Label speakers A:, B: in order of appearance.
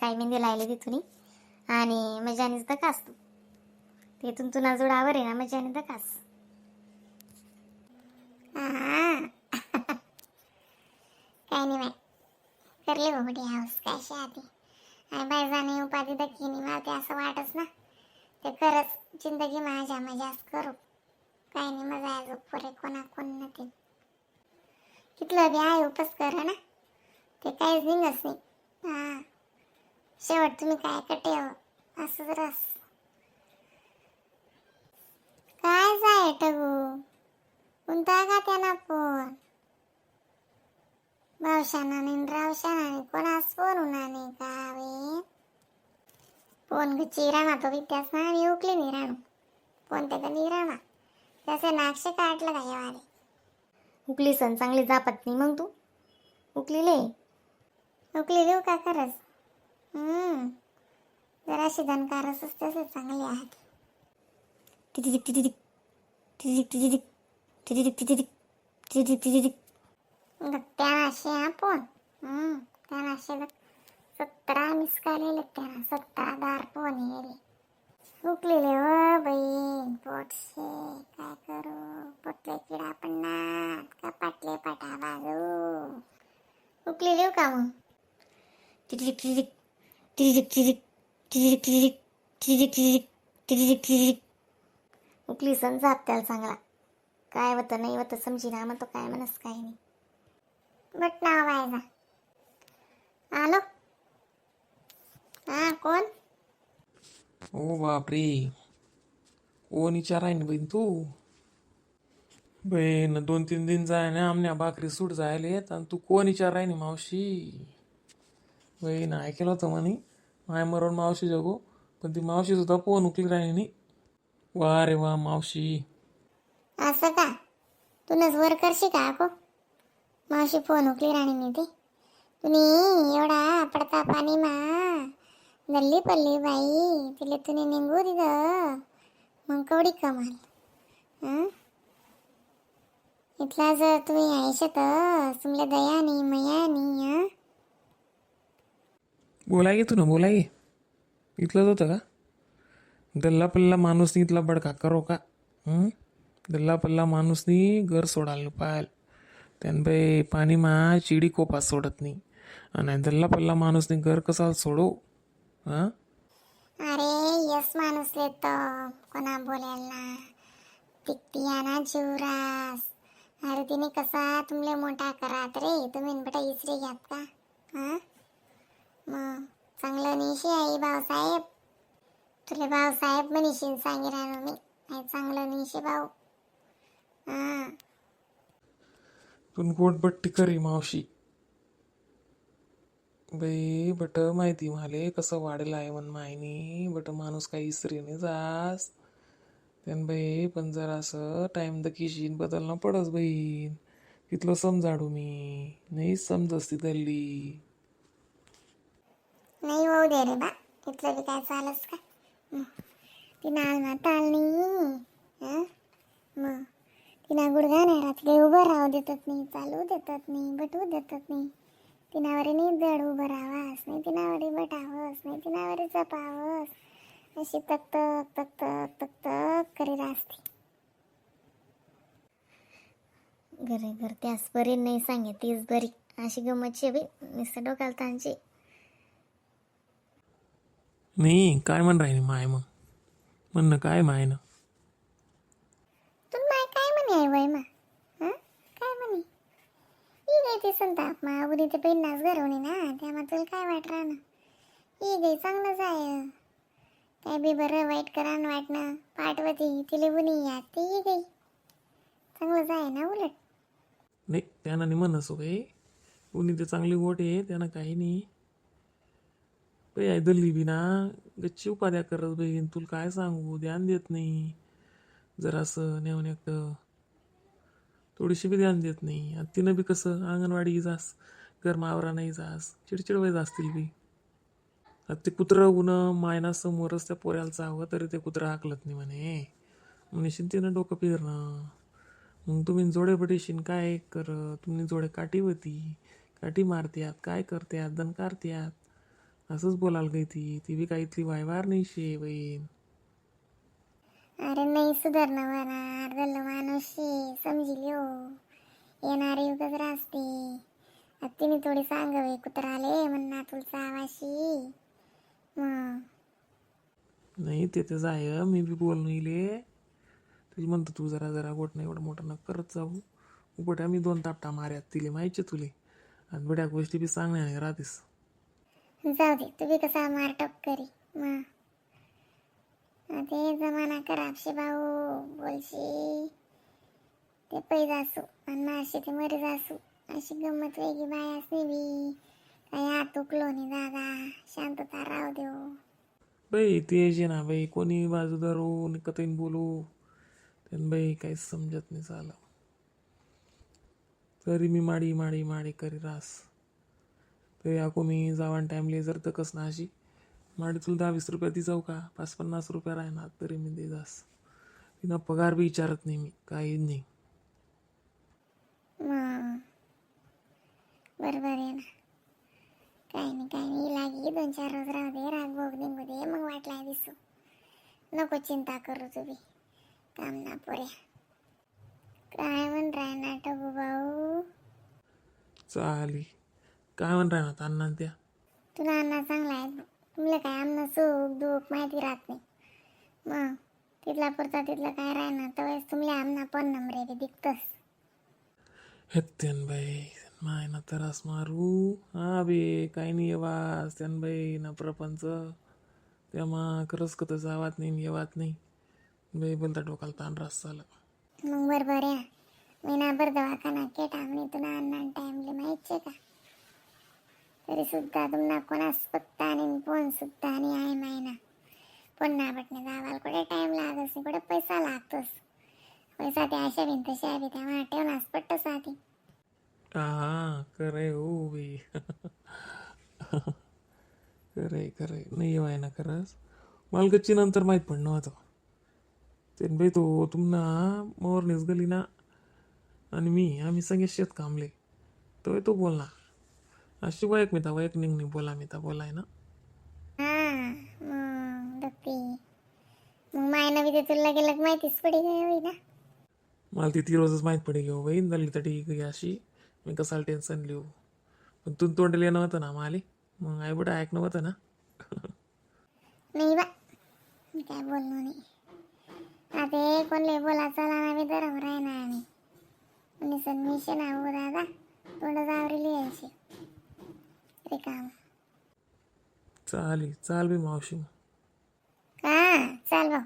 A: काय मेहंदी लायली तिथून आणि मजानेच दकास तू तेथून तुला जोडावर आहे ना मजाने दकास.
B: हा काय नाही बाय करले बाबा हाऊस काय शे आधी आणि बाय जाणे उपाधी दखिनी मला ते असं वाटच ना ते खरंच जिंदगी माझ्या मजाच करू काय नाही मजा आहे पुरे कोणा कोण न ते कितलं बी आहे उपस कर ना ते काहीच निघच नाही. हा शेवट तुम्ही काय कटे हो असंच रस काय जाय टगू कोणता का त्यांना फोन भावशाना नाही रावशाना नाही कोणास फोन होणार नाही का वे फोन गुच्ची राहणार तो त्यास ना मी उकली नाही राहणू फोन त्याचा नाही राहणार त्याचे नाक्षे काटलं का येवाले.
A: उकली सण चांगली जापत नाही मग तू उकलीले.
B: उकली देऊ का खरंच. जराशी दणकारच तसे चांगले आहात.
A: तिची तिची तिची तिची तिची तिची तिची तिची.
B: त्यांनाशे हा फोन त्यांनाशे 17 मिस काढलेले त्यांना 17 दार फोन येले उकलेले हो बहीण पोटशे काय करू पोटले किडा पडणार का पाटले पाटा बाजू
A: उकली देऊ का मग तिची तिची तिची तिची तिची तिची तिची तिची तिची तिची. उकली सण जाप त्याला चांगला काय होतं नाही होतं समजी ना मग तो काय म्हणस काय नाही.
B: बट नाव आहे आलो हा कोण.
C: ओ बापरे, कोण विचाराय ना बहीण तू बहीण 2-3 दिन जाय ना आमण्या भाकरी सूट जायला येत आणि तू कोण विचाराय ना मावशी. बहीण ऐकलं होतं म्हणे माय मरण मावशी जगो पण ती मावशी सुद्धा फोन उकली राहिली नाही. वा रे वा मावशी.
B: असं का तुनच वर करशी का को मावशी फोन उकली राणी मी ते तुम्ही एवढा पडता पाणी मा गल्ली पडली बाई तिले तुम्ही निघू दिलं मग कवडी कमाल. हं? इथला जर तुम्ही आयुष्यात तुमल्या दयानी मयानी हं?
C: बोलाय गे तू ना बोलाय गे इथलंच होतं का दल्ला पल्ला माणूसनी इथला बडका करो का. हं? दल्ला पल्ला माणूसनी घर सोडायला पाहाल त्यान बाई पाणी मा चिडी कोपा सोडत नाही आणि दल्ला पल्ला माणूसनी घर कसा सोडो. हां
B: अरे यस माणूस लेतो कोणा बोलायला तिकती ना जीवरास. अरे तिने कसा तुमले मोठा करात रे तुम्ही बेटा इसरी घ्यात का. हा मग चांगलं निशी आई भाऊसाहेब तुले भाऊसाहेब म्हणीशीन सांगी राहिलो मी नाही चांगलं निशी भाऊ. हा
C: तुन गोडबट्टी करी मावशी बाई बट माहिती माले कसं वाढेल आहे म्हण मायनी बट माणूस काही इसरी नाही जास त्यान बाई पण जरासं टाईम the किशीन बदलणं पडस बहीण तिथलं समजाडू मी नाही समजस ती दल्ली.
B: नाही होऊ दे रे बा इथलं बी काय चालस का. मग तिनं आलमा ताल नाही हं? मग तिना गुडघा नाही रात्री उभं राहू देतात नाही चालू देतात नाही बटवू देतात नाही तिनावरी नाही जड उभं राहावंस नाही तिनावरी बटावंस नाही तिनावरी जपावंस अशी तक तक तक तक तक तक करीत असते.
A: घरे घर त्यास बरी नाही सांगे तीच बरी अशी गमतची बाई नुसतं डोक्याला तांची.
C: नाही काय म्हण राहिली माय मग म्हणणं काय माय ना.
B: तू माय काय म्हणे आहे वय मा हं काय म्हणे ही गई ती संताप मा उदी ते पेन्नास घरवणी ना त्यामा तुला काय वाट राहणं ही गई चांगलंच आहे काय बी बरं वाईट करा न वाटणं पाठवती तिले उनी या ती ही गई चांगलंच आहे ना उलट.
C: नाही त्यांना नाही म्हणस हो काही उनी ते चांगली गोट आहे त्यांना काही नाही बाई I दल्ली बी ना गच्ची उपाध्या करत बहीण तुला काय सांगू ध्यान देत नाही जरासं नेऊन एकटं थोडीशी बी ध्यान देत नाही. आता तिनं बी कसं अंगणवाडी जास घर मावरा नाही जास चिडचिड वय असतील बी. आता ते कुत्रं उनं मायना समोरच त्या पोऱ्याला चावं तरी ते कुत्रं हाकलत नाही म्हणे म्हणशील तिनं डोकं फिरणं मग तुम्ही जोडे बटेशीन काय कर तुम्ही जोडे काठी होती काठी मारत्यात काय करत्यात दणकारत्यात. असंच बोलायला गई ती. ती बी काही इतली वायवार नाही शे बहीण.
B: अरे नाही सुधारणं होणार, दल्ल माणूस शे, समजी लिओ. येणारे युगच रास्ते. आता तिने थोडी सांगावे कुत्राले म्हणना तुलचा आवाशी मग.
C: नाही, ते तर जाय, मी बी बोलणं इले तुला म्हणतो, तू जरा जरा गोट नाही, एवढं मोठं न करत जाऊ. उपट्या मी दोन तापटा मार्यात तिले माहिती तुले, आणि बड्या गोष्टी बी सांगण्या नाही राहतीस.
B: जाऊ दे, तुम्ही कसा मारटोक करी मग. ते जमाना खराबशे भाऊ, बोलशी ते पै जासू आणि मारशी ते मरी जासू, अशी गंमत वेगळी बायासनी बी. काही हात उकलो नाही दादा, शांतता राहू देऊ.
C: बाई ते जे ना बाई, कोणी बाजू धरू कथीन बोलू त्यानं बाई, काहीच समजत नाही झालं. तरी मी माडी माडी माडी करी रास. तरी आको मी जावान टाईमले जर तर कस ना अशी माडी तुला 10-20 रुपया ती जाऊ का, 5-50 रुपया राहणार तरी मी दे जास. तिनं पगार बी विचारत नाही मी, काही नाही.
B: मग बरोबर आहे ना. काही नाही, काही नाही, लागी 2-4 रोज राहू दे, राग भोग निघू दे, मग वाटलाय दिसू. नको चिंता करू तुम्ही काम ना पोऱ्या. काय म्हण राय ना टबू भाऊ?
C: चाली काय म्हण राहणार अण्णा त्या?
B: तुला अण्णा चांगला आहे. तुला काय आमनं सुख दुःख माहिती राहत नाही. मग तिथला पुरता तिथलं काय राहणार, तेव्हाच तुमले आमना पण नंबर बी दिखतस.
C: हेत्यान बाई माय ना त्रास मारू. हा बे, काही नाही येवास त्यान बाई ना प्रपंच. त्यामा खरंच कत जावात नाही, येवात नाही बाई, बोलता डोकाला ताण रास झाला.
B: मग बरोबर आहे. महिनाभर दवाखाना केटा म्हणे तुला अण्णा टाइमले, माहिती का? तरी सुद्धा तुम्हाला कोणास पत्ता आणि फोन सुद्धा आणि आहे मायना. पुन्हा पटणे जावाला कुठे टाइम लागतच नाही, कुठे पैसा लागतोस. पैसा ते अशा बिन तशा बी तेव्हा ठेवणास पट्टस आधी.
C: हा, खरंय हो बाई, खरंय खरंय. नाही येवाय ना खरंच. मला कच्ची नंतर माहीत पडणं होतं ते बाई. तो तुमना मोरनीच गली ना आणि मी, आम्ही सगळे शेत कामले तो तो बोलना अशी वयक मी वयक निघ बोला मी बोलाय ना.
B: हा मग दत्ती, मग मायनं बी ते तुला गेलं माहितीच पडी गई होई ना.
C: मला ती ती रोजच माहीत पडे घेऊ बाई. झाली तर ठीक आहे, अशी मी कसाला टेन्शन लिहू? पण तू तोंडले नव्हतं ना माले, मग आई बट ऐकणं होतं ना.
B: नाही बा, मी काय बोललो नाही. आता हे कोणले बोला चला ना बी धरम राही ना आम्ही. आणि मिशे ना हो दादा, तोंड जावरेली यायची रिकाम.
C: चालेल, चाल बी मावशी.
B: हा, चाल भाऊ.